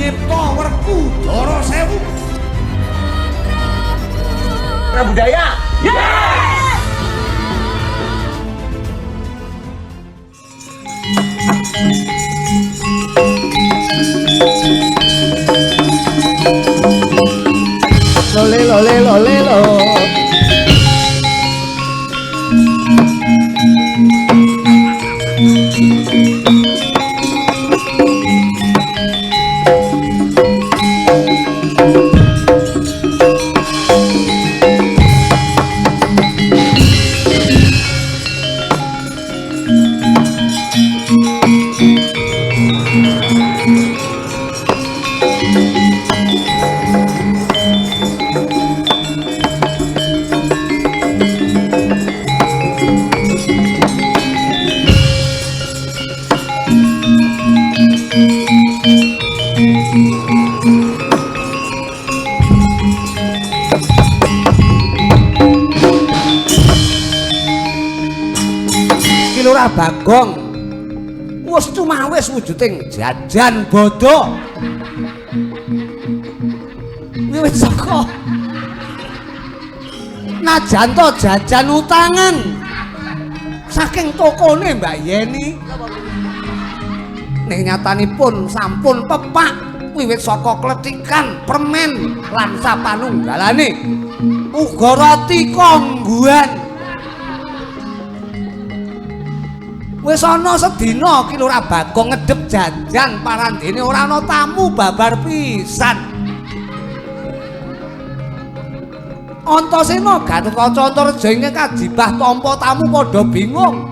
nyipta Werkudara Sewu. Budaya. Yes! Lole lole lole lo. Lurah Bagong wis cumawis wujuding jajan bodho. Wiwit saka najan to jajan utangan saking tokone Mbak Yeni. Ning nyatanipun sampun pepak wiwit saka kletikan, permen lan sapanunggalane. Uga roti kongguan. Wis ana sedina Ki Lurah Bagong ngedep jajan parandene ora ana tamu babar pisan. Antasena Gatotkaca Antareja ingkang kajibah tampa tamu padha bingung.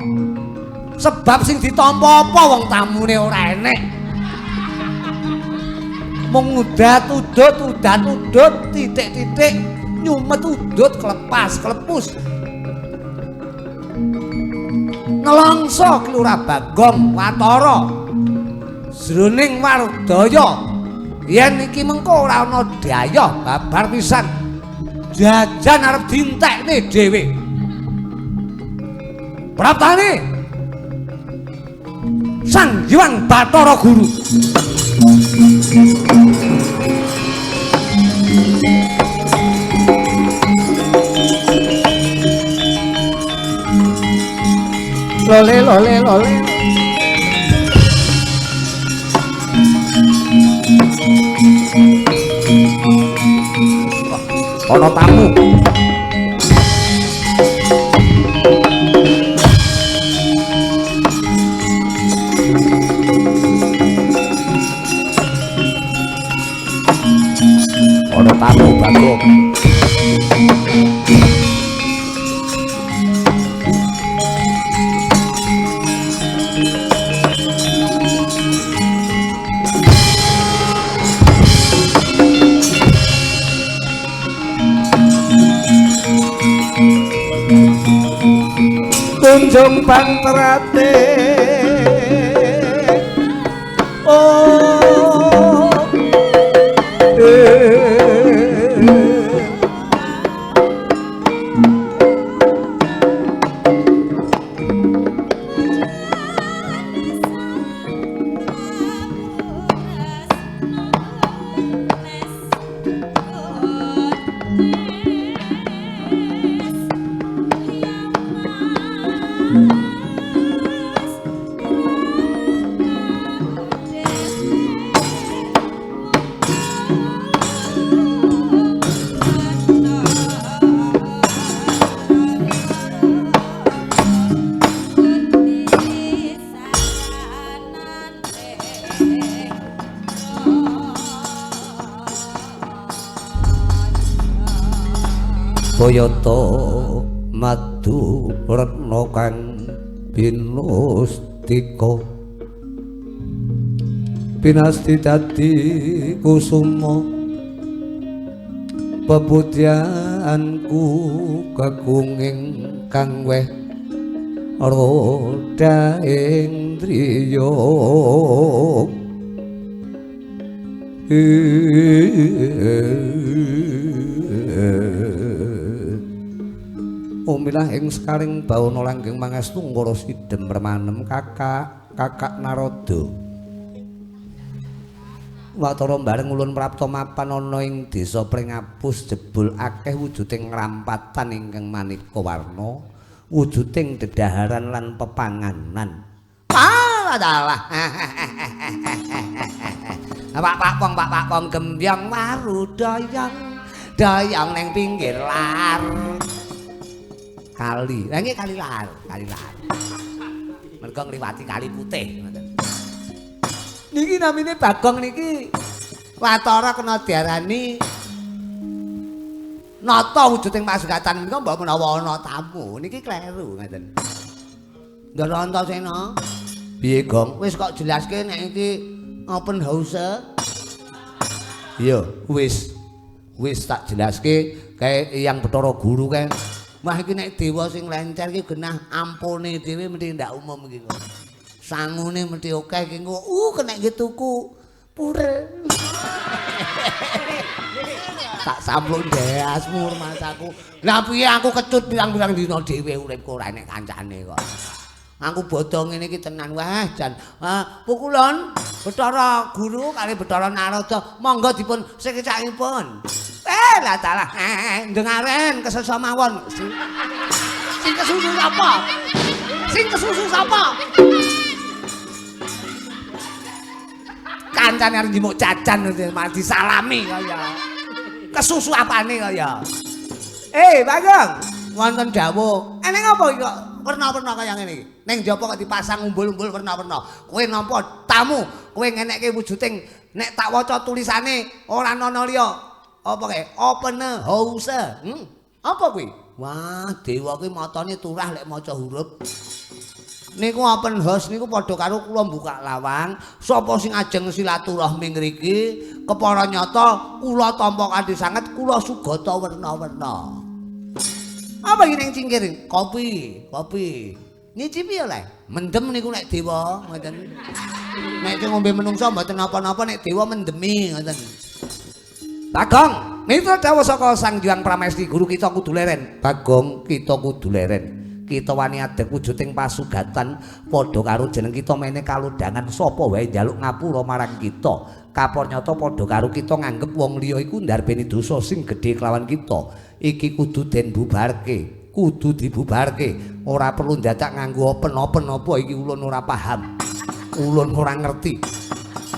Sebab sing ditampa apa wong tamune ora enek. Mung udat udut udat udut titik-titik nyumet udut klepas klepus. Nelongso Ki Lurah Bagong watara jroning wardaya yen iki mengko ora ana dayah babar pisan jajan arep dintekne dhewe. Praptane Sang Hyang Bathara Guru. Lole lole lole. Ana tamu. Ana tamu Bagong. Tunjung panterate oh Boyata madu retna kang binustika pinasti dadi kusuma pepudyanku kegunging kang weh roda ing driya. Umilah ing sekaring bawana langgeng mangestu ngara sidhem remanem kakak kakak Narada. Watara bareng ulun prapta mapan ana ing desa Pringapus jebul akeh wujuding ngrampatan ingkang maneka warna, wujuding dedaharan lan pepanganan. Alah. Pak pong pak pong gembyong waru doyong doyong ning pinggir lar. Kali. Lah nggih kali lar, kali lar. Mergo ngliwati kali putih ngoten. Niki namine Bagong niki watara kena diarani nata wujuding pasugatan menika mbok menawa ana tamu niki kleru ngoten. Ndara Antasena. Piye Gong? Wis kok jelaske nek iki open house. Iya, wis. Wis tak jelaske kae Eyang Bathara Guru kae. Wah iki nek dewa sing lencer iki genah ampune dhewe mesti ndak umum iki kok. Sangune mesti akeh iki engko kena iki tuku pure. Tak sampluk ndasmu rumangsaku. Lah piye aku kecut pirang-pirang dina dhewe uripku ora enek kancane kok. Aku bodho ngene iki tenan wah jan. Pukulun Bathara Guru kali Bathara Narada monggo dipun sekecakipun. Lah dalah ndengaren kesesa mawon. Sing kesusu sapa? Sing kesusu sapa? Kancane arep njimuk jajan malah disalami kaya. Kesusu apane kaya? Bagong, wonten dawuh. Eneng apa iki kok werna-werna kaya ngene iki? Ning njaba kok dipasang umbul-umbul werna-werna. Kowe nampa tamu, kowe ngenekke wujuding nek tak waca tulisane ora ana liya. Apa kae? Open house. Apa kuwi? Wah, dewa kuwi matane turah lek maca huruf. Niku open house niku padha karo kula buka lawang, sapa sing ajeng silaturahmi ngriki, kepara nyata kula tampa kanthi sanget kula sugata werna-werna. Apa iki ning cingkir? Kopi, kopi. Nyicipi oleh. Mendem niku nek dewa ngoten. Nek sing ngombe menungsa mboten napa-napa nek dewa mendemi ngoten. Bagong, mitra dawuh saka Sang Hyang Pramesti guru kita kudu leren. Bagong, kita kudu leren. Kita wani adeg wujuding pasugatan padha karo jeneng kita mene kalodhangan sapa wae njaluk ngapura marang kita. Kapor nyata padha karo kita nganggep wong liya iku ndarbeni dosa sing gedhe kelawan kita. Iki kudu den bubarke, kudu dibubarke. Ora perlu ndadak nganggo open-open apa iki ulun ora paham. Ulun ora ngerti.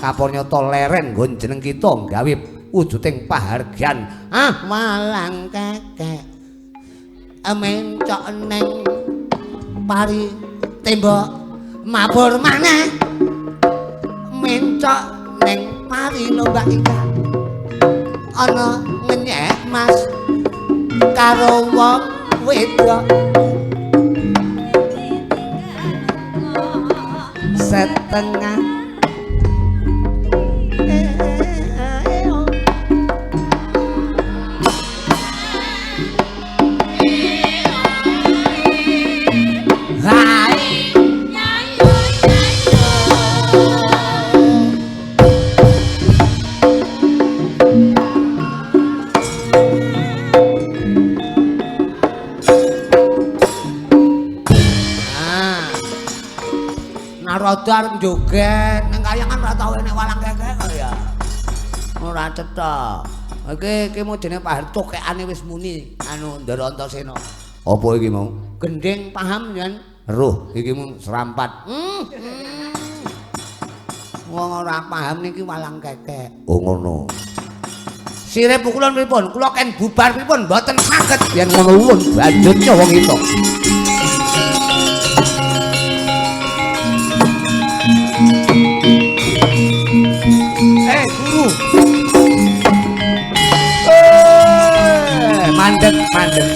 Kapor nyata leren nggon jeneng kita gawe wujuding pahargyan. Ah walang kekek mencok neng pari tembok mabur maneh mencok neng pari lombak ikan ana ngenyek mas karo wong wedok setengah Narada arep joget ning kayangan ora tau enek walang kekek kok ya. Ora cetha. Iki iki mau jenenge Pak Harto cokekane wis muni anu Ndara Antasena. Apa iki mau? Gendhing paham yen roh iki mung serampat. Wong ora paham niki walang kekek. Oh ngono. Sire pukulan pripun? Kula ken bubar pripun? Mboten saged yen ngono ulun banjutnya wong itu. Guru. Mandek, mandek.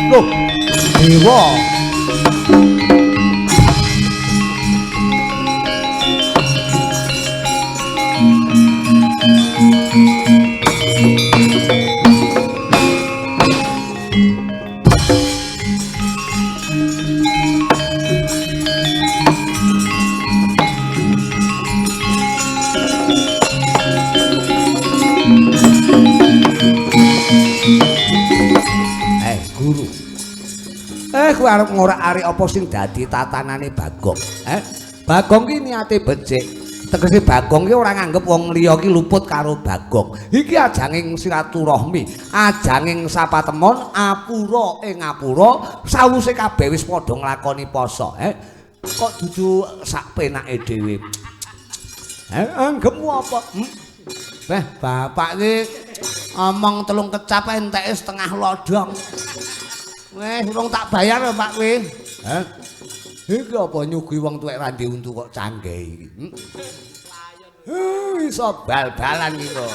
Loh, dewa. kowe arep ngorak-arik apa sing dadi tatanane Bagong? Bagong ki niate becik. Tegese Bagong ki ora nganggep wong liya ki luput karo Bagong. Iki ajanging silaturahmi, ajanging sapatemon apura ing ngapura, sawuse kabeh wis padha nglakoni poso. Kok dudu sak penake dhewe. Anggepmu apa? Beh, bapak iki omong telung kecap enteke setengah lodong. Weh, urung tak bayar lho Pak kowe. Hah? Iki apa nyuguhi wong tuwek ra ndek untu kok canggih iki. Iso bal-balan iki kok.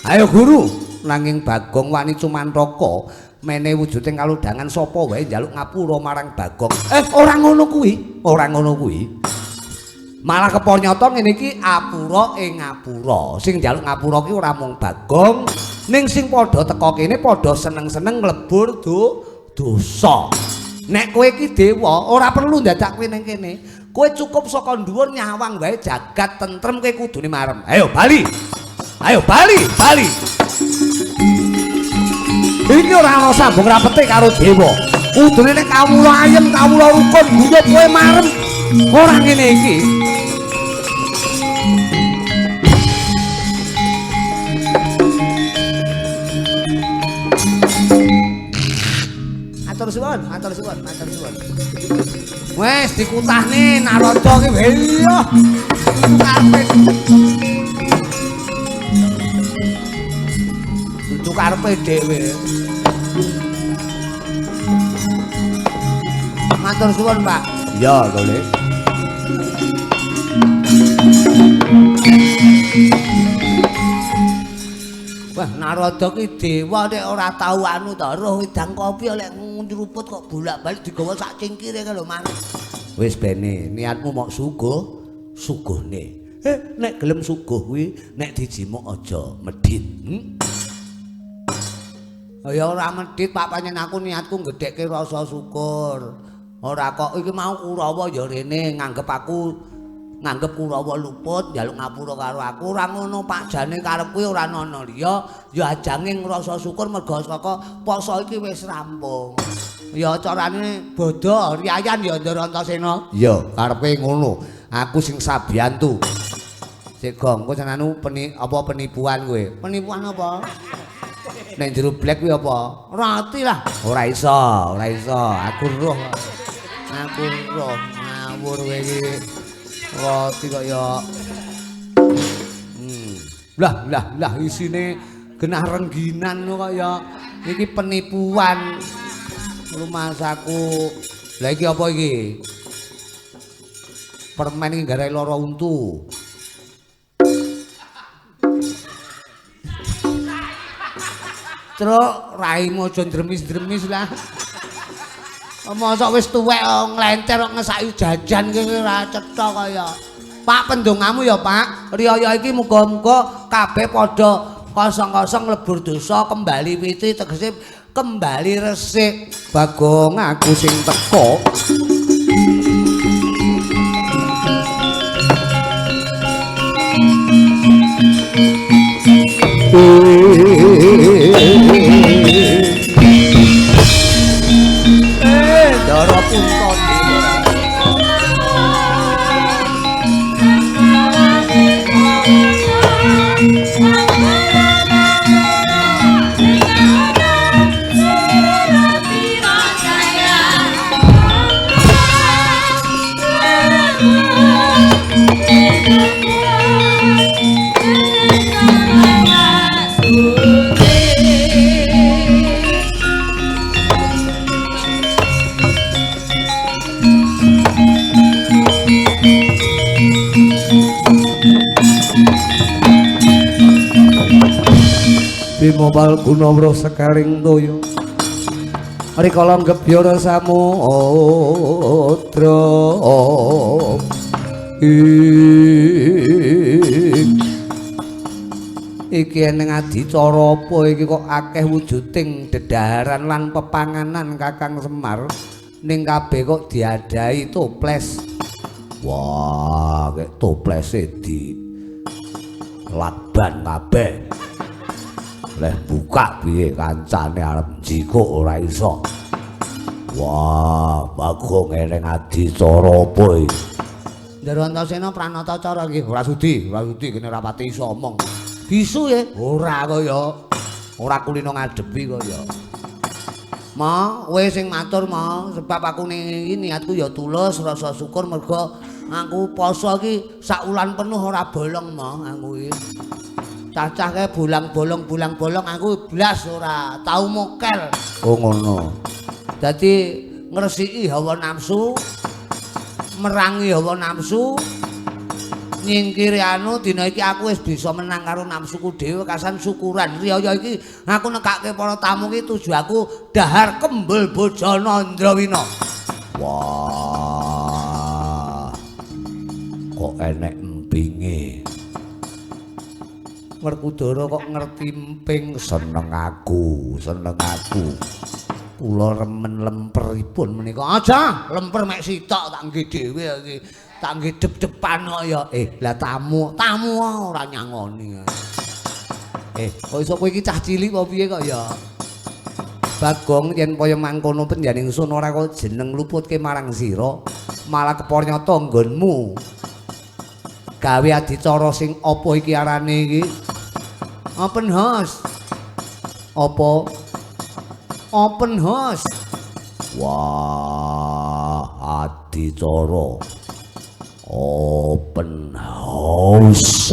Ayo guru, nanging Bagong wani cumantaka mene wujuding kalodhangan sapa wae njaluk ngapura marang Bagong. Ora ngono kuwi, ora ngono kuwi. Malah kepanyata ngene iki apura ing ngapura. Sing njaluk ngapura ki ora mung Bagong, ning sing padha teka kene padha seneng-seneng mlebur dosa. Nek kowe iki dewa, ora perlu ndadak kowe ning kene. Kowe cukup saka dhuwur nyawang wae jagat tentrem kowe kudune marem. Ayo bali. Ayo bali, bali. Iki ora ana sambung rapete karo dewa. Kudune nek kawula ayem, kawula rukun, guyub kowe marem. Ora ngene iki. Matur suwun, matur suwun, matur suwun. Wes dikutahne Narada ki iya. Karepe. Dudu karepe dhewe. Matur suwun, Pak. Iya, Lek. Wah, Narada ki dewa nek ora tau anu ta, roh wedang kopi lek ngruput kok bolak-balik digawa sak cingkire kae lho, Man. Wis bene, niatmu mok suguh, suguhne. Nek gelem suguh kuwi nek dijimuk aja medhit. Ya ora medhit, Pak, pancen aku niatku ngedhekke rasa syukur. Ora kok iki mau Kurawa ya rene nganggep aku nganggep Kurawa luput njaluk ngapura karo aku ora ngono Pak, jane karep kuwi ora ana liya ya ajange ngrasa syukur mergo saka poso iki wis rampung. Ya carane bodho riayan ya Ndara Antasena. Iya, karepe ngono. Aku sing sabiyantu. Sik gong, engko anu apa penipuan kowe? Penipuan apa? Nek jero blek kuwi apa? Roti lah. Ora iso, ora iso. Aku roh. Aku roh ngawur kowe iki. Roti kok ya. Lah lah lah isine genah rengginan kok ya. Iki penipuan. Rumasaku. Lah iki apa iki? Permen iki garai lara untu. Truk raimu aja ndremis-ndremis lah. Mosok wis tuwek nglencer kok ngesaki jajan ki ora cetha kaya. Pak pendongamu ya, Pak. Riyaya iki muga-muga kabeh padha kosong-kosong lebur dosa kembali witi tegese kembali resik. Bagong aku sing teko. Ndara Puntadewa. Bima Palguna wruh sekaring toya rikala gebyara samudra iki eneng adicara apa iki kok akeh wujuding dedaharan lan pepanganan Kakang Semar ning kabeh kok diadahi toples. Wah, kek toplese di lakban kabeh. Leh buka piye kancane arep njikuk ora iso. Wah, Bagong eneng adicara apa iki? Ndara Antasena Pranatacara iki ora sudi, ora sudi kene ora pati iso omong. Bisu ya? Ora kaya ora kulino ngadepi kaya. Ma, kowe sing matur ma, sebab aku ning iki niatku ya tulus, rasa syukur mergo aku poso iki sak wulan penuh ora bolong ma aku iki. Cacah kae bolang-bolong bolang-bolong aku blas ora tau mokel. Oh ngono. Dadi ngresiki hawa nafsu, merangi hawa nafsu, nyingkiri anu dina iki aku wis bisa menang karo nafsuku dhewe kasan syukuran. Riyaya iki aku nekake para tamu iki tujuanku dahar kembul bojana Andrawina. Wah. Kok enek empinge. Werkudara kok ngerti emping, seneng aku, seneng aku. Kula remen lemperipun menika. Aja, lemper mek sitok tak nggih dhewe iki. Tak nggih dep-depan kok ya. Lah tamu, tamu ora nyangoni. Kok iso kowe iki cah cilik apa piye kok ya? Bagong yen kaya mangkono penjaning sun ora kok jeneng luputke marang sira, malah kepornyata nggonmu. Gawe adicara sing apa iki arane iki? Open house. Apa? Open house. Wah, adicara open house.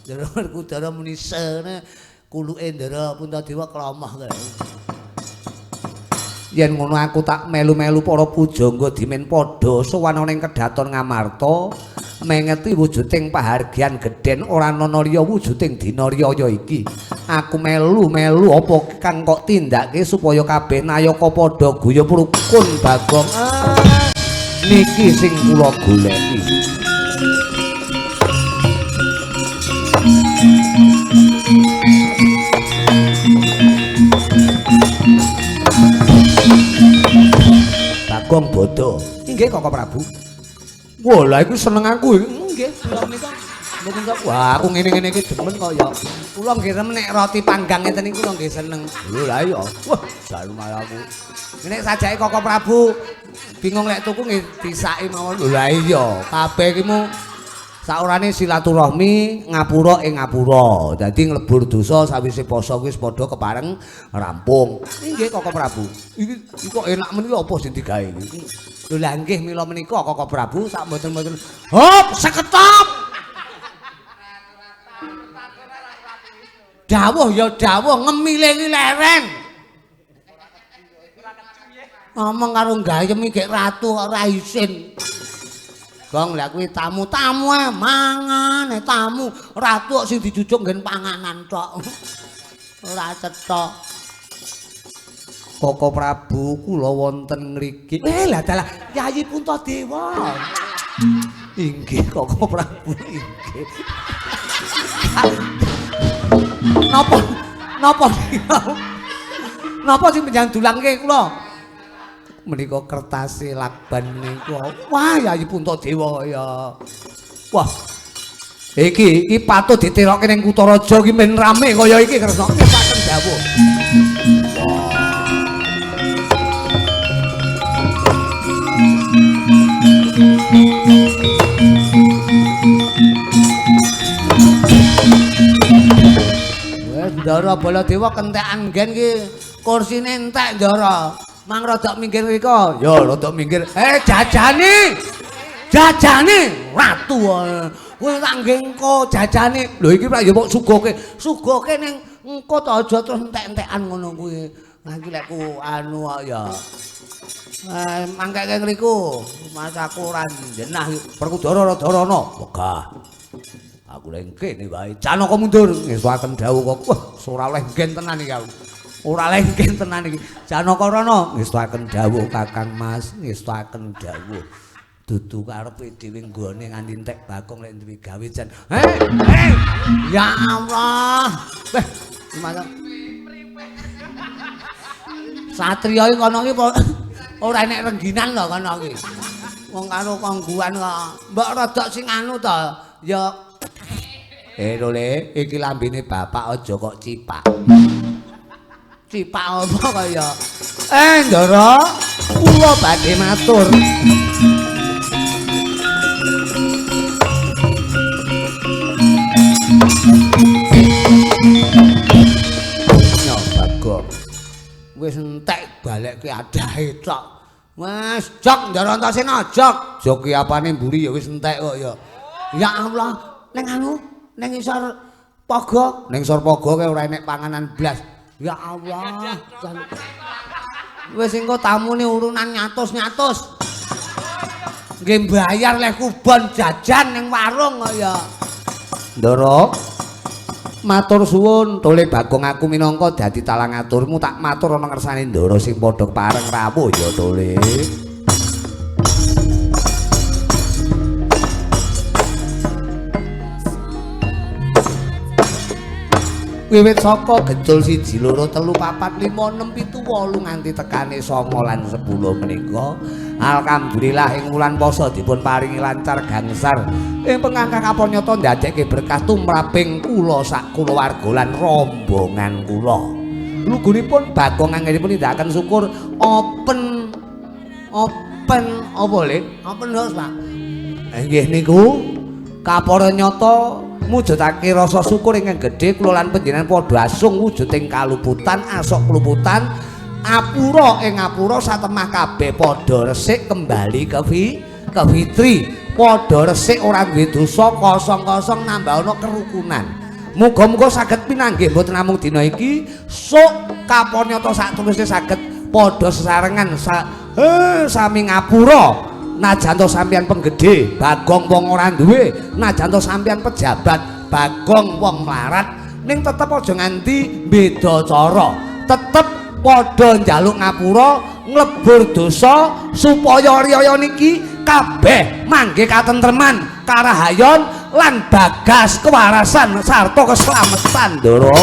Ndara Werkudara muni sene kuluke Ndara Puntadewa klomoh kae. Yen ngono aku tak melu-melu para pujangga dimen padha sowan ana ing kedaton Ngamarta mengeti wujuding pahargyan gedhen ora ana liya wujuding dina riyaya iki. Aku melu-melu apa kang kok tindake supaya kabeh nayaka padha guyub rukun Bagong. Niki sing kula goleki. Bagong bodho. Inggih Koko Prabu. Wah, lha iku seneng aku. Nggih, kula menika mboten kok. Wah, aku ngene-ngene iki demen kok ya. Kula nggih remen nek roti panggang ngeten iki kula nggih seneng. Lho lah iya. Wah, jalu malah aku. Nek sajake Koko Prabu bingung lek tuku nggih disaki mawon. Lho lah iya, kabeh iki mu saurane silaturahmi ngapura ing ngapura. Dadi nglebur dosa sawise poso kuwi wis padha kepareng rampung. Inggih Koko Prabu. Iki kok enak men iki apa sing digawe iki? Lho lah nggih mila menika Koko Prabu sak mboten-mboten. Hop, seketop. Dawuh ya dawuh ngemile iki lereng. Ngomong karo gayem iki gek ratu kok ora isin. Gong lha kuwi tamu-tamu ae mangane tamu, ratu kok sing dijujuk nggen panganan tok. Ora cetha. Koko Prabu kula wonten ngriki. Lah dalah Yayi Puntadewa. Inggih Koko Prabu inggih. Napa napa napa sing panjenengan dulangke kula? Menika kertase lakban menika. Wah, Yayi Puntadewa ya. Wah. Iki iki patut ditirokke ning Kutaraja iki men rame kaya iki Kresna. Ngesaken dawuh. Wes Ndara Baladewa kentekan nggen iki kursine entek Ndara. Mang rodok minggir riko. Ya rodok minggir. Jajane. Jajane ratu. Kowe tak nggih engko jajane. Lho iki ya mbok sugoke. Sugoke ning engko to aja terus entek-entekan ngono kuwi. Lah iki lek ku anu kok ya. Mangkeke ngriku. Mas aku ora njenah Werkudara rada rono. Wegah. Aku lek kene wae. Janaka mundur. Ngesuaken dawuh kok. Wah, ora oleh nggen tenan iki aku. Ora lengken tenan iki. Janaka rono ngestuaken dawuh Kakang Mas, ngestuaken dawuh. Dudu karepe dhewe nggone nganti entek Bagong lek duwe gawe jan. Ya Allah. Weh, gimana? Satriya iki kono iki ora enek rengginan lho kono iki. Wong karo kongguan kok. Mbok rodok sing anu to, ya. Lho iki lambene bapak aja kok cipak. Cipak apa kaya? Ndara, kula badhe matur. Yo Bagong. Wis entek balekke adahe tok. Wes jok Ndara Antasena jok. Jok ki apane mburi ya wis entek kok ya. Ya Allah, ning anu ning isor pogo, ning isor pogo kae ora enek panganan blas. Ya Allah. Wis engko tamune urunan nyatus-nyatus. Nggih mbayar leh kubon jajan ning warung kok ya. Ndara, matur suwun Tole Bagong aku minangka dadi talang aturmu tak matur ana ngersane Ndara sing padha pareng rawuh ya Tole. Wiwit saka gejul 1 2 3 4 5 6 7 8 nganti tekane 9 lan 10 menika. Alhamdulillah ing wulan poso dipun paringi lancar gangsar. Ing pengangkang kapanyata ndadekke berkah tumraping kula sak kulawarga lan rombongan kula. Lugunipun Bagong anggenipun nindakaken syukur open open apa le? Open house, Pak. Nggih niku kapara nyata mujudake rasa syukur ingkang gedhe kula lan panjenengan padha asung wujuding kaluputan asok kluputan apura ing ngapura satemah kabeh padha resik kembali ke fitri padha resik ora duwe dosa kosong-kosong nambah ana kerukunan. Muga-muga saged pinanggih mboten namung dina iki sok kapanyata sakteruse saged padha sesarengan sami ngapura. Najan to sampeyan penggede Bagong wong ora duwe, najan to sampeyan pejabat Bagong wong mlarat, ning tetep aja nganti beda cara, tetep padha njaluk ngapura nglebur dosa supaya riyaya niki kabeh mangke katentreman, karahayon lan bagas kewarasan sarta keslametan, Ndara.